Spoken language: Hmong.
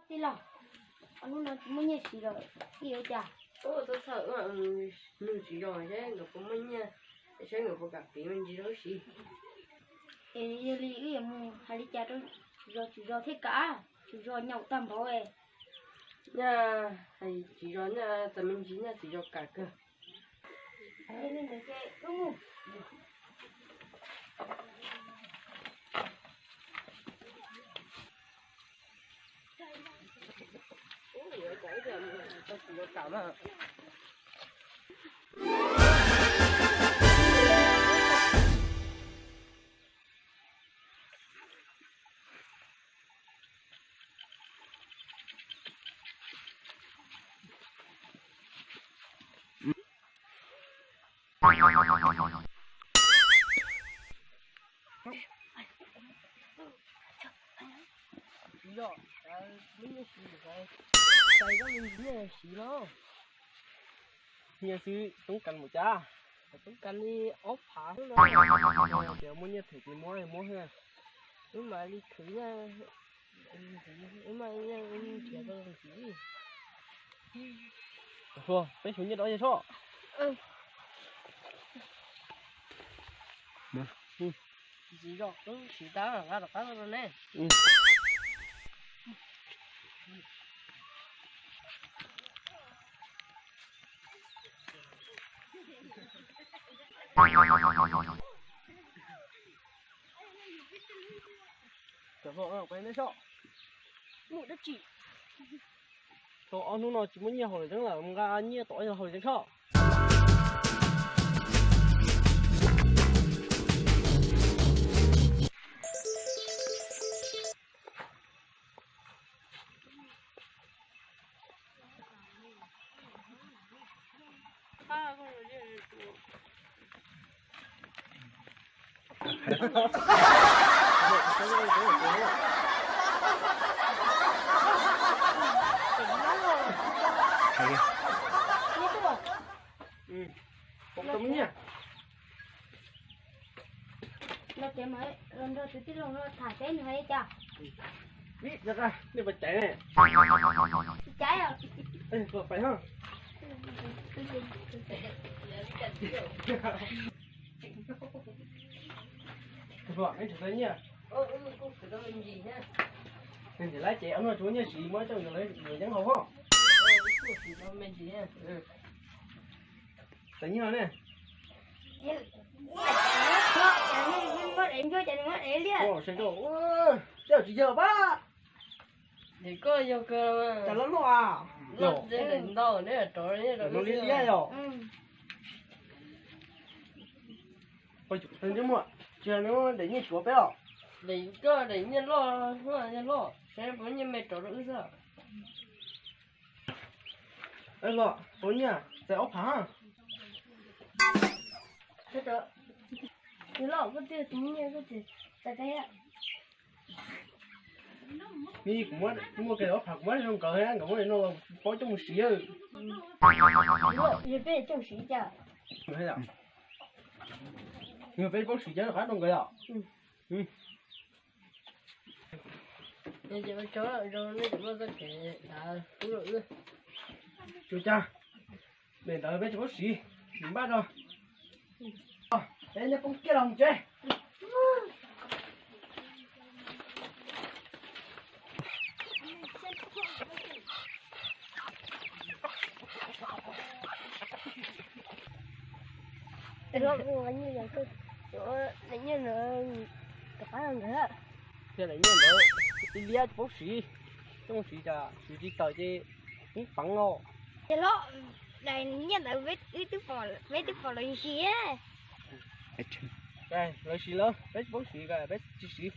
Tij laug, hnub no tsis muaj nyiaj siv lawm, ib yuav cas? Ua txhawj, nug tsis zog seb nkawd puas muaj nyiaj, seb nkawd puas kam piv me ntsis rau wb siv. Es yog li wb yuav mus hais li cas rau tsis zog, tsis zog thiaj kam, tsis zog nyaum tag npaum. Nyaj hais tsis zog, nyaj txawm me ntsis nyaj tsis zog kam kawg. Yog li ntawd ces wb mus. Tsis zog, muaj nyiaj siv, muaj nyiaj siv no. Nyiaj xwb toob kas mus cas? Toob kas li ob phav xwb no. Tias muaj nyiaj them ces muab muab xwb. Wb mam li khwv nyiaj, wb mam nyiaj nrhiav rau ntxiv. Peb xyuv nyiaj rau yawg Soj. Tsis zog, wb siv tas nqa rov qab rau ne. Tom ob hnub no tsis muaj nyiaj haus lawm tseeb lawm, mus nqa nyiaj tom haus lawm tseeb Soj. Los ces mas los nrog tus tij laug no tham seb nws hais li cas. Ib, nej puas caiv ne? Caiv os. Pais os. Neb tsis tau nyiaj. Nws tsis laib ces ob hnub tsis muaj nyiaj siv, muab coj yuav yeeb haus hos. Txais nyiaj ne. Tej tsis yog pab. Koj yog kawg, cas loj loj a. Loj li liab yom. Tsis muaj daim nyiaj tsuav peb os. Daim koj daim nyiaj loj, nyiaj loj, saib puas nyiaj me rov rau wb xwb. Los, puas nyiaj txais ob phav. Nws loj koj twb tsis muaj nyiaj koj tsis txais peb. Ni kuv muab, muab kiag ob phav kuv muab rau nkawd, nkawd muab no paub coj mus siv. Yog peb coj siv cas? Yog peb paub siv ces rov qab rau nkawd yom. Tsuas cas, daim ntawd peb tsis paub siv, nws npaj rau. Peb nyob poob kiag los mus tsev. Thiab daim nyiaj ntawd ib liab tsis paub siv, coj siv cas siv tsis tawm ces poob peev os. Ces los, daim nyiaj ntawd peb twb pom lawv siv. Lawv siv lawv, peb tsis paub siv, peb tsis siv.